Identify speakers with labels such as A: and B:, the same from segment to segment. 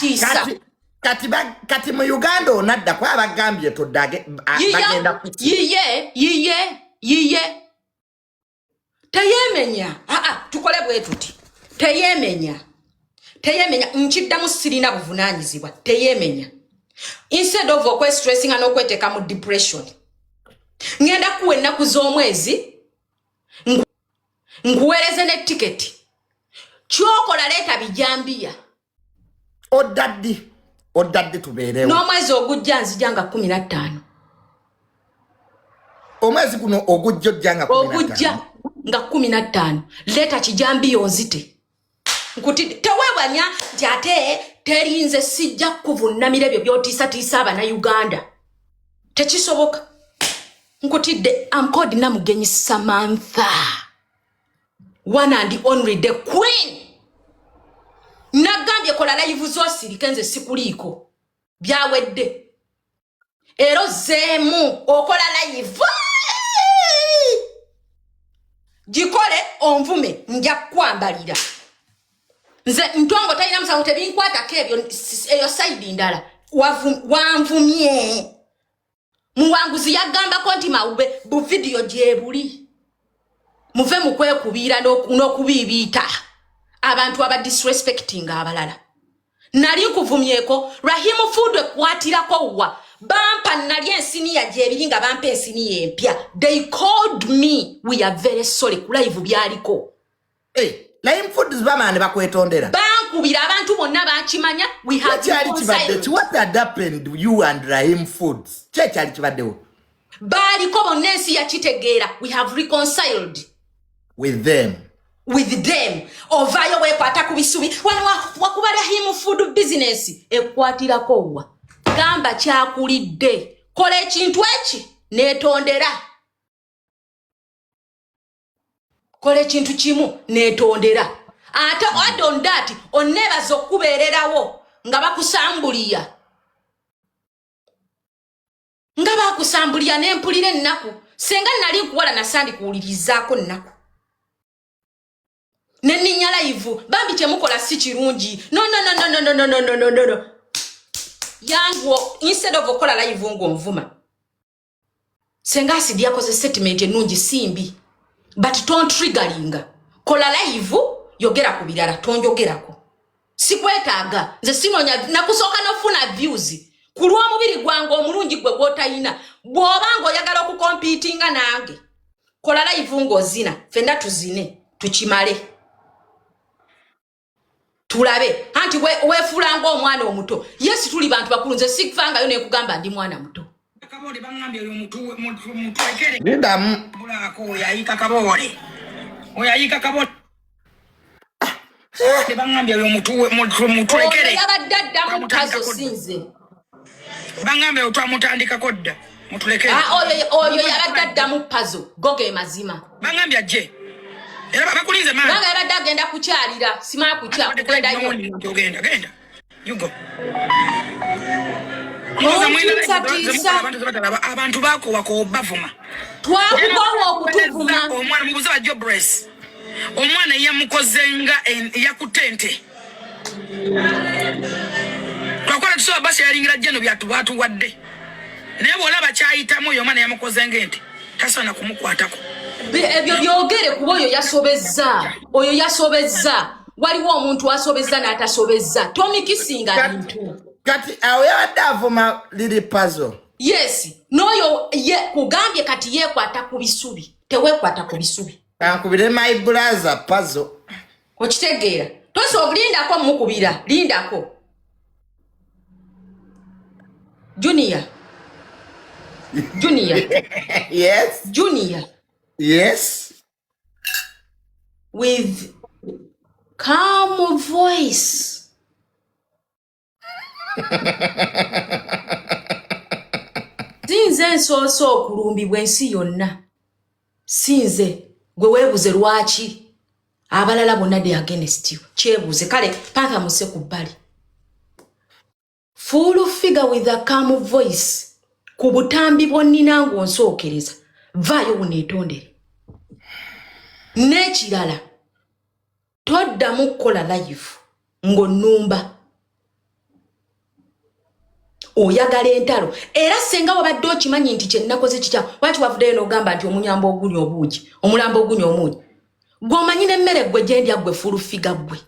A: Tiisatiisa.
B: Kati mu Uganda onadda kuba bagambye toddage bagenda.
A: Yiye, yiye, yiye, teyemenya. Aa, tukole bwe tuti. Teyemenya, teyemenya. Nkiddamu, sirina buvunaanyizibwa. Teyemenya. Instead of okwestressinga n'okweteeka mu depression, ngenda kuwa ennaku z'omwezi, nkuweereze ne tiketi. Kyokola, leeta bijambiya.
B: Odda ddi? Odda ddi tubeerewo?
A: N'omwezi ogujja nzija nga 15.
B: Omwezi guno ogujja ojja nga
A: Ogujja nga 15. Leeta kijambiya onzite. Nkuti teweewanya nti ate terinze. Sijja kuvunnamira ebyo byotiisatiisa Abanauganda, tekisoboka. Nkutidde. Am called Namugenyi Samantha, one and only, the queen. Nagambye kola live zosirike, nze sikuliiko. Byawedde. Era ozzeemu okola live, gikole onvume, nja kukwambalira. Nze ntongo talina musango, tebinkwatako ebyo. Eyo side ndala. Wanvumye. Muwanguzi yagambako nti mawube buvidiyo gyebuli. Muve mu kwekubiira n'okubiibiita abantu aba disrespecting abalala. Nali nkuvumyeko? Rahimu Food ekwatirako wa? Bampa nali ensiniya gyebiri nga bampa ensiniya empya. They called me, "We are very sorry." Ku live byaliko.
B: Rahim Foods bamala ne bakwetondera?
A: Bankubira, abantu bonna bakimanya. We have
B: Kyali kibadde
A: reconciled.
B: ki? What had happened, you and Rahim Foods? Ki ekyali kibaddewo?
A: Baaliko bonna, ensi yakitegeera. We have reconciled
B: with them.
A: With them. Ovaayo weekwata ku bisubi wano wakuba Rahimu Food business ekwatirako wa? Gamba kyakulidde. Kola ekintu eki neetondera. Kola ekintu kimu, neetondera. Ate add on that, onneebaza okubeererawo nga bakusambuliya, nga bakusambulira nempulira ennaku. Senga nali nkuwala nasandikuwulirizaako nnaku neninya live. Bambi, kyemukola si kirungi. No, no, no, no, no, no, no, no, no, no, no. Yangu, instead of okola live ng'onvuma, senga Asidi yakoze statement ennungi, simbi, but don't triggeringa. Kola live, yogera ku birala, tonjogerako, sikwetaaga. Nze sinonya nakusooka nofuna views ku lw'omubiri gwange omulungi gwe gw'otayina. Bw'oba ng'oyagala okucompetinga nange, kola live ng'ozina, fenna tuzine, tukimale tulabe. Anti weefuula ng'omwana omuto. Yes, tuli bantu bakulu. Nze sifangayo nekugamba ndi mwana muto.
C: Kaboole baŋŋambye oyo mutwekere.
B: Lindamu.
C: Bulaako oyo ayiika kaboole, oyo ayiika kaboole baŋŋambye oyo
A: Oyo
C: mutwekere.
A: Yabadde addamu Pazo, sinze.
C: Baŋŋambye oyo twamutandikako dda, mutulekere.
A: Ah, oyo yabadde addamu Pazo, go ge mazima.
C: Baŋŋambye ajje era bakulinze maani.
A: Kubanga yabadde agenda kukyalira, simala kukya kugendayo.
C: Ogenda, genda, you go.
A: Ontiisatiisa.
C: Abantu bakowako bavuma.
A: Twakukowa okutuvuma.
C: Omwana mubuze wa Jobres, omwana yamukoze nga yakutte ente. Twakola tusobola basi yalingira jeno byatubatuwadde, naye bwolaba kyayitamu, oyo omwana yamukoze nga ente, tasobola kumukwatako.
A: Ebyo byogere, kuba oyo yasobezza, oyo yasobezza. Waliwo omuntu asobezza n'atasobezza, tomikisinga bintu.
B: Kati awo yabadde avuma Liri Pazo?
A: Yes, n'oyo ye kugambye kati yeekwata ku bisubi. Teweekwata ku bisubi.
B: Kankubire my brother Pazo.
A: Okitegeera? Tosobola. Lindako, mukubira, lindako. Junior, Junior.
B: Yes.
A: Junior.
B: Yes.
A: With calm voice, si nze nsoose okulumbibwa ensi yonna, si nze. Gwe weebuze lwaki abalala bonna they against you. Kyebuuze. Kale Panther muse ku bbali. Full Figure, with a calm voice, ku butambi bwonnina ng'onsookereza, vaayo buneetondere. N'ekirala, toddamu kukola live ng'onnumba. Oyagala entalo. Era senga wabadde okimanyi nti kyenakoze kikyamu, lwaki wavuddeyo n'ogamba nti omunyambo ogunywa obuugi, omulambo ogunywa omuugi? Gwe omanyi n'emmere gwe gyendya, gwe Full Figure, gwe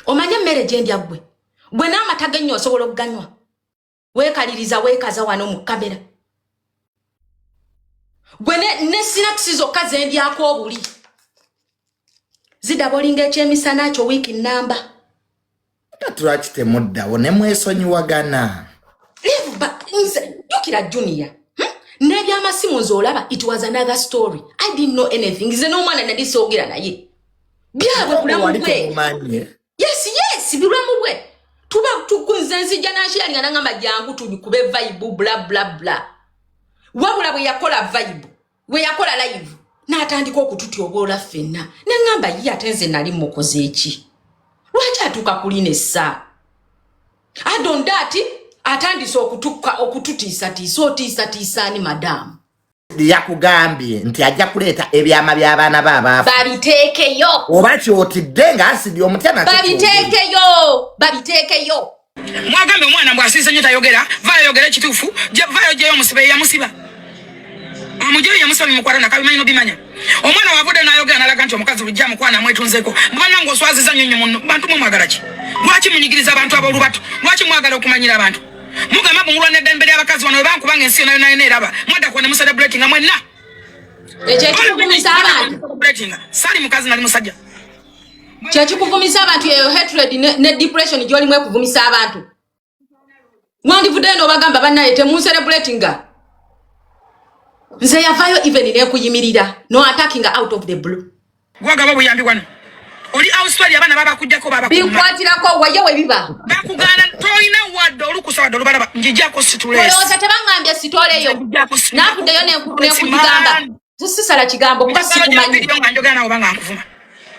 A: omanyi emmere gyendya, gwe gwe n'amata gennyo osobola okuganywa? Weekaliriza, weekaza wano mu kamera. Gwe ne snacks zokka zendyako obuli zidabolinga ekyemisana kyo wiiki namba.
B: Kati lwaki temuddawo ne mwesonyiwagana?
A: Nze jjukira Junior, N'ebyamasimu nze olaba, it was another story. I didn't know anything. Nze n'omwana nali soogera naye, byabwe bulamu
B: Wali
A: bwe.
B: temumanyi?
A: Yes, bulamu bwe. Tuba tukunze, nzija nansharinga, nangamba jangu tukube vibe, bla bla bla. Wabula bwe yakola vibe, bwe yakola live, n'atandika okututyoboola ffenna, neŋŋamba ye ate nze nali mukoze eki? Lwaki atuuka kulina essa adondaati atandise okutuka okututiisatiisa? Otiisatiisa ani, madaamu?
B: Yakugambye nti ajja kuleeta ebyama by'abaana be abaafu.
A: Babiteekeyo.
B: Oba kyotidde ng'asidi omutya nakyo.
A: Babiteekeyo, babiteekeyo.
C: Mwagambe omwana mbwasiise nnyo tayogera, vaayo yogera ekituufu. Vaayo gyeyo omusiba eyamusiba, amujeyo yamusiba bimukwata nakabimanyi nobimanya. Omwana wavudde n'ayogera n'alaga nti omukazi lujja amukwana amwetunzeeko. Mubana ng'oswaziza nnyo nnyo munno. Bantu mwe mwagala ki? Lwaki munyigiriza abantu ab'olubatu? Lwaki mwagala okumanyira abantu? Mugamba mumulwana eddembe ly'abakazi wano webankubanga ensi yonna yonna yonna eraba. Mwadda kuwa ne mucelebrating nga mwenna.
A: Ekyo ekikuvumisa abantu.
C: Celebrating. Sali mukazi, nali musajja.
A: Kyekikuvumisa abantu, eyo hatred ne depression gyolimu ekuvumisa abantu. Wandivuddeyo n'obagamba, bannaye temuncelebratinga nze. Yavayo even nekuyimirira, no attacking out of the blue.
C: Gwagaba obuyambi wano oli Australia, abaana babakujjako, babakuma.
A: Binkwatirako waye we biba.
C: Bakugaana, tolina wadde olukusa wadde olubalaba. Njijjako stress.
A: Olowooza tebaŋŋambye sitoleyo? Naavuddeyo nenkugamba sisala kigambo kuba sikumanyi.
C: Nga njogera nawe oba nga nkuvuma.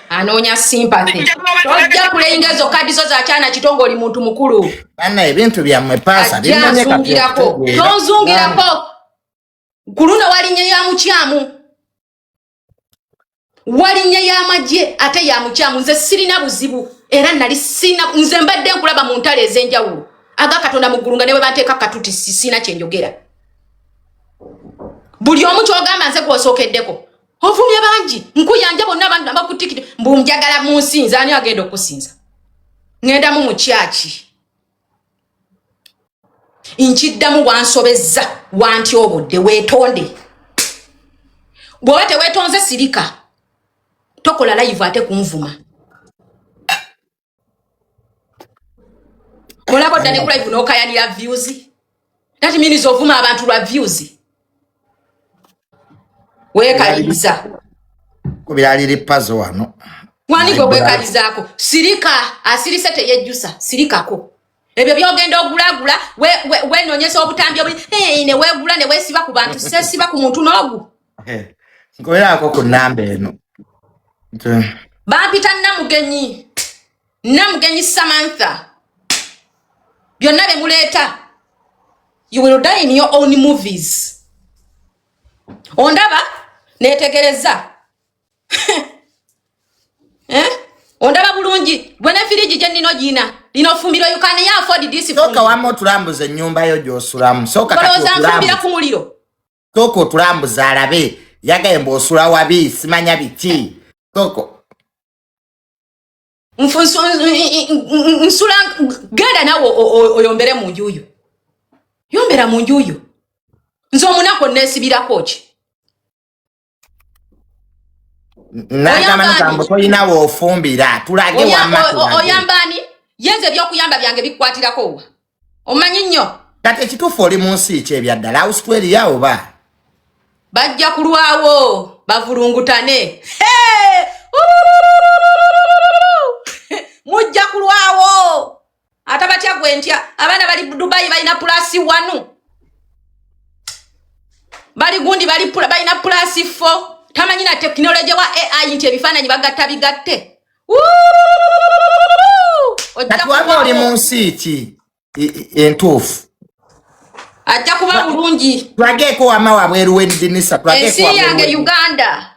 A: Anoonya sympathy. Tojja kuleyinga ezo kadi zo zakyana kito ng'oli muntu mukulu.
B: Banna, ebintu byammwe paasa.
A: Ajja
B: binnonye kati
A: nzungirako.
B: okutegeera.
A: Tonzungirako. Ku luno walinye ya mukyamu, walinye y'amagye ate ya mukyamu. Nze sirina buzibu, era nali sina. Nze mbadde nkulaba mu ntalo ez'enjawulo aga Katonda mu ggulu, nga ne bwe banteeka katuti sina kyenjogera. Buli omu kyogamba nze gwosookeddeko ovumye bangi, nkuyanja bonna abantu abakutikire mbu njagala munsinza. Ani agenda okusinza? Ŋŋendamu mu kyaki nkiddamu. Wansobezza, wantyobodde, weetonde. Bw'oba teweetonze, sirika, tokola live ate kunvuma. Olaba odda ne ku live n'okayanira views. That means ovuma abantu lwa views. Weekaliriza.
B: Kubira liri pazo wano.
A: Wani gwe weekalizaako? Sirika, asirise teyejjusa. Sirikako. Ebyo byogenda ogulagula, wenoonyesa obutambi obuli. Hey, ne weegula ne weesiba ku bantu. Seesiba ku muntu n'ogu.
B: Nkubeerako ku namba eno.
A: Bampita Namugenyi, Namugenyi Samantha. Byonna bye muleeta, you will die in your own movies. Ondaba netegereza, eh? Ondaba bulungi gwe ne firiji gye nnina ogiina lino fumbiro. You can afford this?
B: Sooka wamma otulambuza ennyumba yo gy'osulamu. Sooka kati.
A: Olowooza nfumbira
B: otulambuze.
A: ku muliro?
B: Sooka otulambuze alabe. Yagaye mbu osula wabi, simanya biki. Sooka.
A: Nsula, genda nawe oyombere mu nju yo, yombera mu nju yo. Nze omunaku neesibirako ki?
B: N'agamba
A: Oyamba
B: ngambo
A: ani?
B: tolina w'ofumbira. Tulage wamma tulage.
A: Oyamba ani? Yenze ebyokuyamba byange bikukwatirako wa? Omanyi nnyo.
B: Kati ekituufu oli mu nsi ki ebyaddala? Australia oba?
A: Bajja kulwawo bavulungutane. Hey! Mujja kulwawo atabatya gwe ntya. Abaana bali Dubai, balina plus one, bali gundi, bali balina plus four. Tamanyi na tekinologi wa AI nti ebifaananyi bagatta bigatte. Ojja
B: Kati wamma oli mu
A: kulwawo.
B: nsi ki entuufu?
A: Ajja kuba bulungi.
B: Tulageeko wamma wabweru w'eddinisa. Tulageeko
A: Ensi
B: wabweru
A: yange
B: w'eddinisa.
A: Uganda.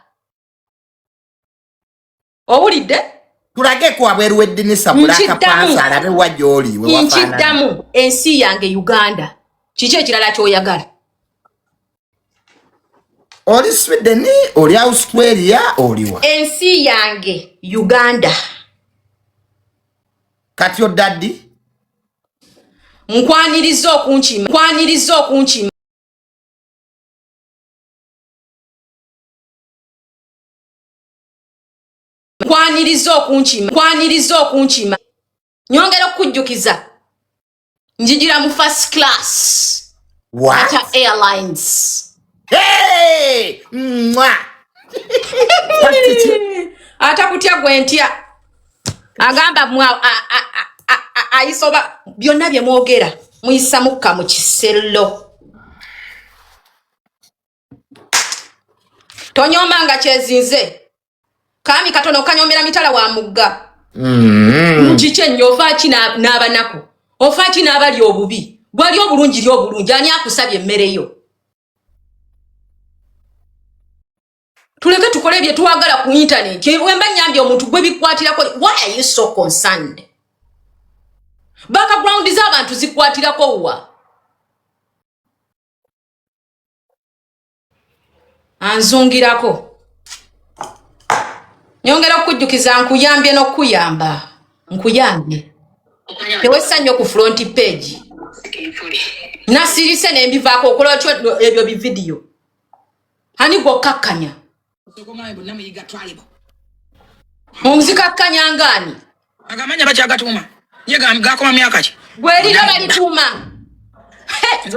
A: Owulidde?
B: Tulageko wabweru w'eddinisa Black
A: Nkiddamu.
B: Panther alabe wa gy'oli we wafaanana.
A: Nkiddamu, ensi yange Uganda. Kiki ekirala ky'oyagala?
B: Oli Sweden, oli Australia, oliwa?
A: Ensi yange Uganda.
B: Kati odaddi?
A: Nkwaniriza okunkima, nkwaniriza okunkima. Nkwaniriza okunkima, nkwaniriza okunkima. Nyongera okukujjukiza, njigira mu first class.
B: What?
A: Qatar Airlines.
B: Hey! Mwah! First ki?
A: Atakutya gwe ntya. Agamba ayisoba byonna bye mwogera muyisa mukka mu kisello. Tonyomba nga kyezinze. Kaami katono kanyomera mitala wa mugga. Kiki ennyo ofa ki n'abanaku? Ofa ki n'abali obubi? Gwali obulungi ly obulungi, ani akusabye emmere yo? Tuleke tukole bye twagala ku internet. Bwe mba nnyambye omuntu gwe bikwatirako, why are you so concerned? Background z'abantu zikwatirako wa? Anzungirako. Nyongera okukujjukiza, nkuyambye n'okukuyamba. Nkuyambye. Tewessa nnyo ku front page. Nasirise ne mbivaako okola otyo ebyo bividiyo. Ani gw'okkakkanya? Onzikakkanya ng'ani?
C: Agamanya bakyagatuuma ye gakoma myaka ki?
A: Gwe eriryo balituuma.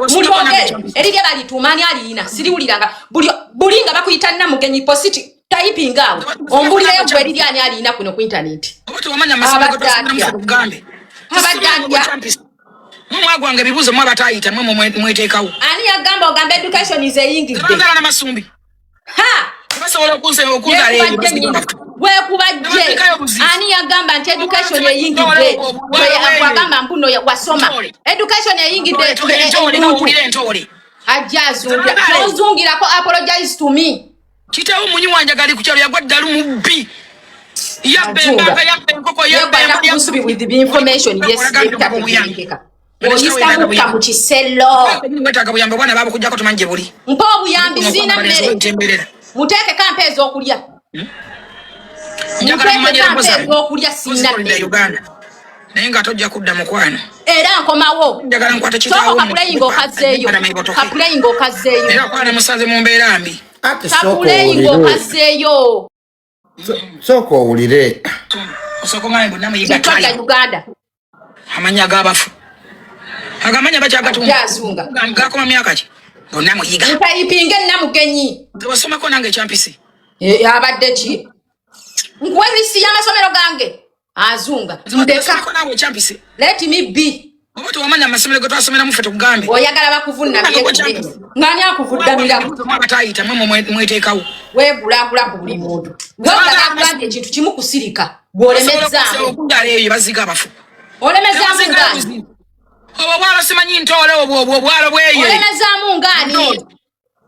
A: Mulyoge eriryo balituuma, ani aliyina? Siriwuliranga buli nga bakuyita Namugenyi positi typing awo ombulireyo gwe eriryo ani aliyina kuno ku intaneti.
C: Oba tewamanya amasomero
A: Abadde atya?
C: Kugambe.
A: Abadde atya?
C: Mwe mwagwanga ebibuuzo, mwe abatayita mwe mweteekawo.
A: Ani yagamba ogamba education is eyingidde?
C: Tebanzaala n'amasumbi.
A: Ha!
C: Tebasobola okunzaala eyo.
A: Weekubajje nnyini, weekubajje.
C: Tebateekayo buzibu.
A: Ani yagamba nti education eyingidde? Wagamba mbuno wasoma education eyingidde.
C: Entoole
A: omuntu
C: kawulira entoole.
A: Ajja azungira.
C: Tebazaala.
A: Tozungirako, apologize to me.
C: Kitawo munyi wanjagali ku kyalo yagwa ddalu mubbi, yabba
A: Azunga.
C: embaga, yabba enkoko, yabba
A: Yekwata ku
C: embwa.
A: busubi with the information, yes, ebitategeerekeka. Oyisa mukka mu kisello.
C: Wetaaga buyambi, obwana babukujjako tumanyi gye buli.
A: Mpa obuyambi, siina mmere.
C: Ntemberera.
A: Muteekeko ampa ez'okulya.
C: Njagala mumanye
A: Muteekeko ampa
C: level zammwe.
A: ez'okulya, siina
C: Tuzikolera
A: mmere.
C: Uganda naye nga tojja kudda mukwano.
A: Era nkomawo.
C: Njagala nkwate kitaawo.
A: Sooka kapuleyinga okazzeeyo, kapuleyinga okazzeeyo.
C: Era kwana musanze mu mbeera mbi.
B: Ate sooka
A: Kapuleyinga
B: owulire.
A: okazzeeyo.
B: Sooka owulire.
C: Osooka ongambe bonna muyiga
A: Kitwadda
C: twali
A: Uganda.
C: Amannya ag'abafu agamanya bakyagatumba.
A: Ajja azunga.
C: Gakoma myaka ki? Bonna muyiga.
A: Ntayipinge Namugenyi.
C: Tewasomako nange ekyampisi.
A: Eh, abadde ki? Nkuwa list y'amasomero gange, azunga ndeka.
C: Tewasomako naawe ekyampisi.
A: Let me be.
C: Oba tewamanya amasomero ge twasomeramu ffe tukugambe.
A: Oyagala bakuvunnamye ngani akuvuddamiramu?
C: Abatayita mwe mweteekawo.
A: Weegulaagula ku buli muntu. Wabula bakugambye ekintu kimu, kusirika gweolemezaamu.
C: Okuzaala eyo baziga abafu.
A: Olemezaamu ngaani?
C: Obwo obwalo simanyi ntoole, obwo obwo obwalo bweyo.
A: Olemezaamu ngaani?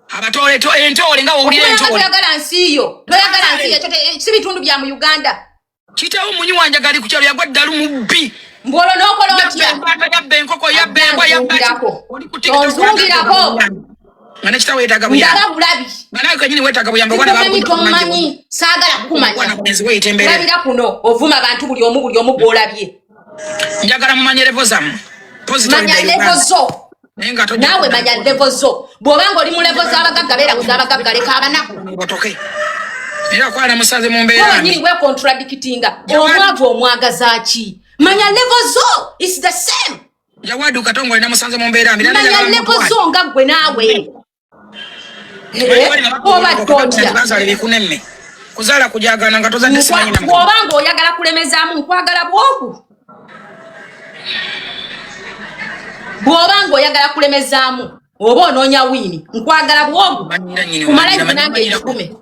C: Abatoole entoole nga wowulira
A: Okubeera nga
C: entoole.
A: toyagala nsi yo, toyagala nsi yo, ekyo si bitundu bya mu Uganda.
C: Kitawo munyi wanjagali ku kyalo yagwa ddalu mubbi.
A: Mbwolwo n'okola
C: Yabba
A: otya?
C: embaga, yabba enkoko, yabba embwa, yabba
A: Onzungirako.
C: Oli ku TikTok.
A: Tonzungirako.
C: Nga ne kitawo yeetaaga buyambi.
A: Ndaba bulabi.
C: Nga naawe kenyini weetaaga buyambi, obwana
A: Sikumanyi,
C: babukumanyi.
A: tomanyi, saagala kukumanya.
C: Obwana bulenzi weeyita embeerera.
A: Labira kuno ovuma abantu, buli omu, buli omu gw'olabye.
C: Njagala mumanye level zammwe. Positive
A: Manya
C: Uganda.
A: level zo.
C: Naye nga tojja
A: Naawe
C: kudda.
A: manya level zo. Bw'obanga oli mu level z'abagagga, beera ku z'abagagga, leka abanaku.
C: Botoke. Era kwana musanze mu mbeera
A: Wenyini
C: mbi.
A: wecontradictinga. Omwavu omwagaza ki? Manya level zo, its the same.
C: Jawadu Katongole namusanze mu mbeera mbi.
A: Manya level zo nga ggwe naawe. Eh, obadde otya?
C: Bazaala ebikunemme. Kuzaala kujagana nga tozadde simanyi na
A: Bw'obanga oyagala kulemezaamu, nkwagala bwogu. Bw'obanga oyagala kulemezaamu oba onoonya wiini, nkwagala bwogu.
C: Manyira nnyini
A: Kumala
C: wange,
A: nange
C: manyira.
A: ekikume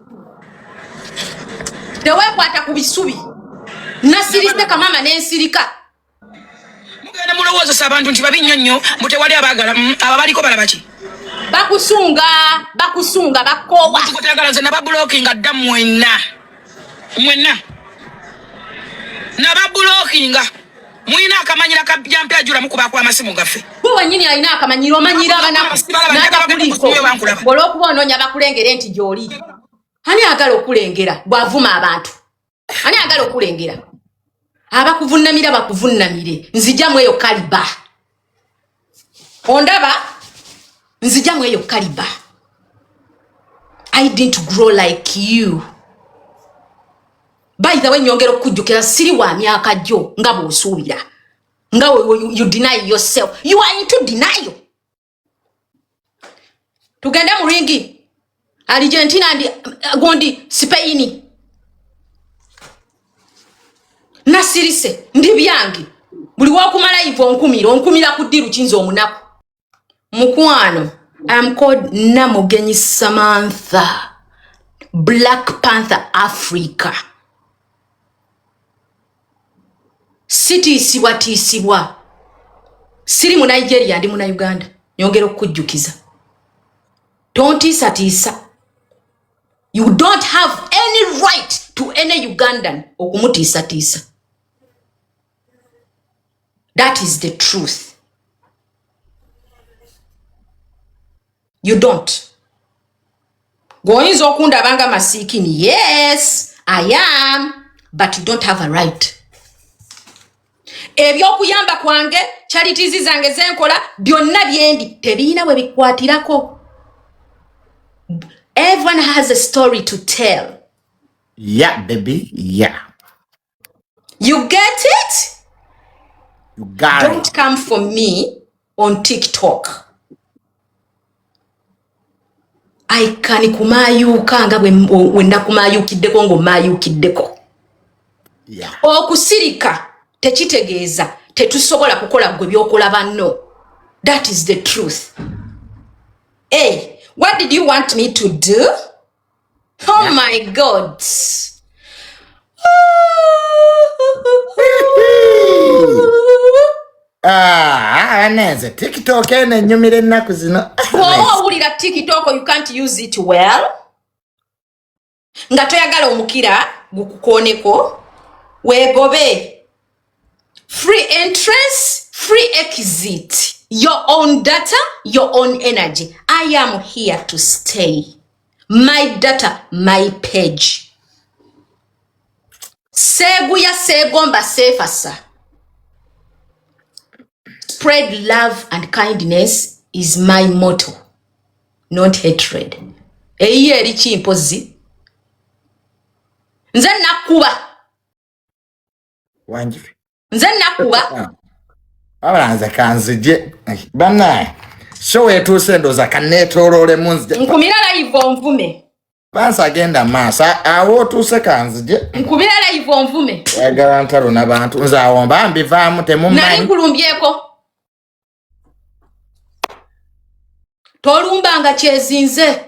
A: teweekwata ku bisubi. Nasirise kamama n'ensirika.
C: Mugenda mulowoozesa abantu nti babi nnyo nnyo, mbu tewali abaagala. Abo baliko balaba ki?
A: Bakusunga, bakusunga, bakoowa.
C: Tukutagala nze nababulokinga dda mwenna mwenna. Mutublockinga. Mulina akamanyira ka jampi ajula mukubaako amasimu gaffe.
A: Gwe wennyini alina akamanyiro, omanyira abanaku n'atakuliiko olw'okuba onoonya bakulengere nti gy'oli. Ani agala okulengera bw'avuma abantu? Ani agala okulengera? Abakuvunnamira bakuvunnamire. Nzijamu eyo kaliba. Ondaba? Nzijamu eyo kaliba. I didn't grow like you. By the way, nyongera okukujjukira siri wa myaka gyo nga bw'osuubira. Nga you deny yourself. You are into denial. Tugende mu ringi. Argentina ndi gundi Spain. Nasirise ndi byange. Buli wakumala ivo onkumira, onkumira ku ddiru kinza omunaku. Mukwano, I am called Namugenyi Samantha. Black Panther Africa. Sitiisibwa tiisibwa. Siri mu Nigeria, ndi mu Uganda. Nyongera okukujjukiza. Tontiisatiisa. You don't have any right to any Ugandan okumutiisatiisa. That is the truth. You don't. Gwoyinza okundaba nga masiikini. Yes, I am, but you don't have a right. Ebyokuyamba kwange, charities zange zenkola, byonna byendi tebirina we bikwatirako. Everyone has a story to tell.
B: Yeah, baby, yeah.
A: You get it?
B: You got
A: Don't
B: it.
A: come for me on TikTok. I can kumayuka nga bwe nakumayukiddeko ng'omayukiddeko.
B: Yeah.
A: Okusirika tekitegeeza tetusobola kukola gwe by'okola banno. That is the truth. Hey, what did you want me to do? Oh
B: Yeah.
A: my God.
B: Ah, nenze TikTok eno ennyumira ennaku zino.
A: Bw'oba owulira TikTok you can't use it well. Nga toyagala omukira gukukooneko, weegobe. Free entrance, free exit. Your own data, your own energy. I am here to stay. My data, my page. Seeguya, seegomba, seefasa. Spread love and kindness is my motto, not hatred. Eyiyo eri ki mpozzi? Nze nakkuba.
B: Wangi.
A: Nze nakkuba.
B: Wabula nze kanzije. Bannaye, show etuuse ndowooza kanneetooloolemu nzije.
A: Nkumira live onvume.
B: Bansi agenda maaso, awo otuuse kanzije.
A: Nkubira live onvume.
B: Oyagala ntalo n'abantu, nze awo mba mbivaamu temummanyi.
A: Nali nkulumbyeko. Tolumbanga kyezinze.